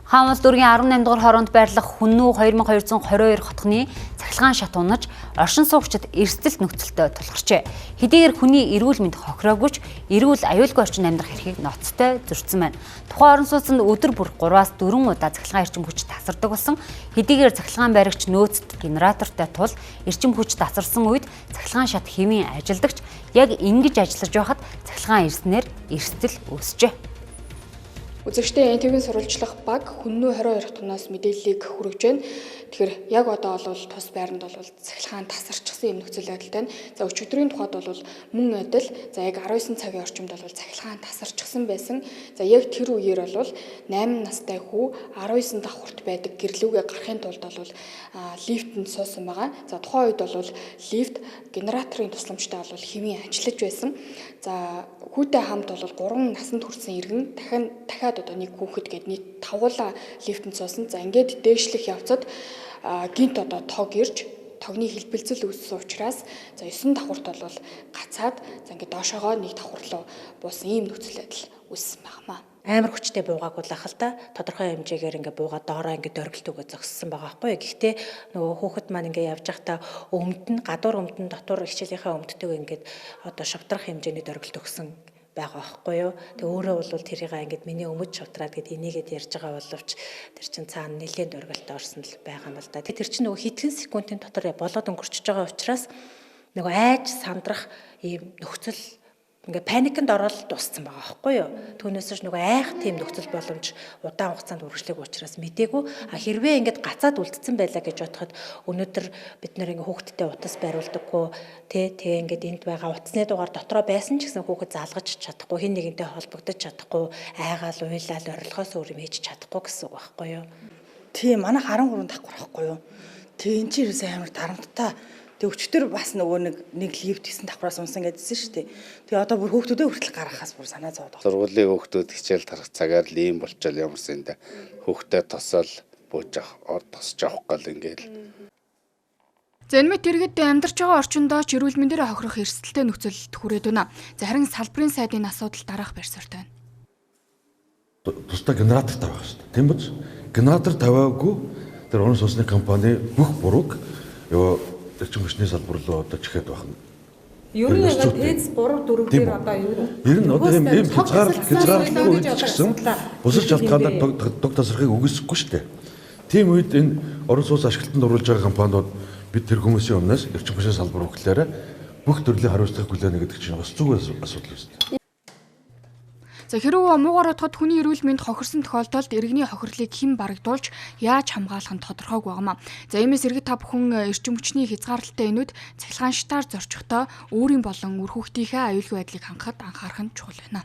Хаан улс дүүргийн 18 дугаар хороонд байрлах Хүннү 2222 хотхны цахилгаан шат унаж, оршин суугчид эрсдэлт нөхцөлтөй тулгарчээ. Хэдийгээр хүний эрүүл мэнд хохироогүй ч эрүүл аюулгүй орчин амьдрах эрхийг ноцтой зөрчсөн байна. Тухайн орон сууцнд өдөр бүр 3-аас 4 удаа цахилгаан эрчим хүч тасардаг болсон. Хэдийгээр цахилгаан баригч нөөцөд генератортай тул эрчим хүч тасарсан үед цахилгаан шат хэвийн ажилдагч яг ингэж ажиллаж байхад цахилгаан ирснээр эрсдэл үүсжээ. Үзэгчдээ НТВ-ийн сурвалжлах баг Хүннү 22 хотноос мэдээллийг хүргэж байна. Тэгэхээр яг одоо бол тус байранд бол цахилгаан тасарчихсан юм нөхцөл байдалтай байна. За өчигдрийн тухайд бол мөн адил за яг 19 цагийн орчимд бол цахилгаан тасарчихсан байсан. За яг тэр үеэр бол 8 настай хүү 19 давхарт байдаг гэрлүүгээ гарахын тулд бол лифтэнд суусан байгаа. За тухайн үед бол лифт генераторын тусламжтай бол хэвийн ажиллаж байсан. За хүүтэй хамт бол 3 насанд хүрсэн иргэн дахиад одоо нэг хүүхэд гээд нийт тавгуулаа лифтэнд суусан. За ингээд дээшлэх явцад гинт одоо тог ирж тогны хэлбэлзэл үүссэн учраас за 9 давхарт бол гацаад за ингээд доошоогоо нэг давхар руу буусан ийм нөхцөл байдал үүссэн байнамаа. Амар хүчтэй буугаагүй л ах л та тодорхой хэмжээгээр ингээ буугаад доороо ингээ дөргөлт өгөө зогссон байгаа байхгүй. Гэхдээ нөгөө хүүхэд маань ингээ явж байхдаа өмд нь гадуур өмд нь дотор хичээлийнхаа өмдтэйг ингээд одоо шавтрах хэмжээний дөргөлт өгсөн байгаа байхгүй юу. Тэг өөрөө бол тэрийг ингээд миний өмд шавтраад гэд энийгэд ярьж байгаа боловч тэр чин цаана нэлээд дөргөлт орсон л байгаа юм л да. Тэр чинь нөгөө хэдхэн секундын дотор болоод өнгөрчөж байгаа учраас нөгөө айж сандрах ийм нөхцөл ингээ паникнд ороод дууссан байгаа байхгүй юу. Түүнээс ч нөгөө айх тийм нөхцөл боломж удаан хугацаанд үргэлжлэх учраас мдээгүй. А хэрвээ ингээд гацаад үлдсэн байлаа гэж бодоход өнөөдөр бид нэр ингээ хүүхдтэй утас бариулдаггүй тий тэгээ ингээд энд байгаа утасны дугаар дотроо байсан ч гэсэн хүүхэд залгаж чадахгүй, хин нэгэнтэй холбогдож чадахгүй, айгаал уйлал орилгоос өөр юм хийж чадахгүй гэсэн үг байхгүй юу. Тийм манайх 13 давхар байхгүй юу. Тэг эн чинь ерөөсөө амар дарамттай. Тэг өчтөр бас нөгөө нэг лифт хийсэн давхраас унсан гэдсэн шүү дээ. Тэгээ одоо бүр хүүхдүүдээ хүртэл гаргахаас бүр санаа зовоод байна. Сургуулийн хүүхдүүд хичээл тарах цагаар л ийм болчоол ямарсан дэ. Хүүхдээ тосоол бууж авах, тосч авах гал ингээл. За энэ мэт иргэд амьдарч байгаа орчиндоо ч эрүүл мэндээр хохирох эрсдэлтэй нөхцөлд хүрээд байна. За харин салбарын сайдын асуудал дараах байр суурьтай байна. Тусдаа генератор тавих хэрэгтэй. Тийм биз? Генератор тавиагүй тэр орон сууцны компани бүх бурууг ёо эрчим хүчний салбар руу одоо чихээд байна. Ер нь яг ТЭЦ 3 4 дээр одоо ер нь одоо ийм хязгаарлалгүй үед ч гэсэн бусад шалтгаанаар тог тасрахыг үгүйсэхгүй шүү дээ. Тийм үед энэ орон сууц ашиглалтанд оруулж байгаа компаниуд бид тэр хүмүүсийн өмнөөс эрчим хүчний салбар өгөхлөөр бүх төрлийн хариуцлагыг хүлээнэ гэдэг чинь бас зүг асуудал шүү дээ. За хэрвээ муугар утгад хүний эрүүл мэнд хохирсон тохиолдолд иргэний хохирлыг хэн барагдуулж яаж хамгаалах нь тодорхойгүй байгаамаа. За иймээс иргэд та бүхэн эрчим хүчний хязгаарлалтай энүүд цахилгаан шатаар зорчихдоо өөрийн болон үр хүүхдийнхээ аюулгүй байдлыг хангахад анхаарах нь чухал байна.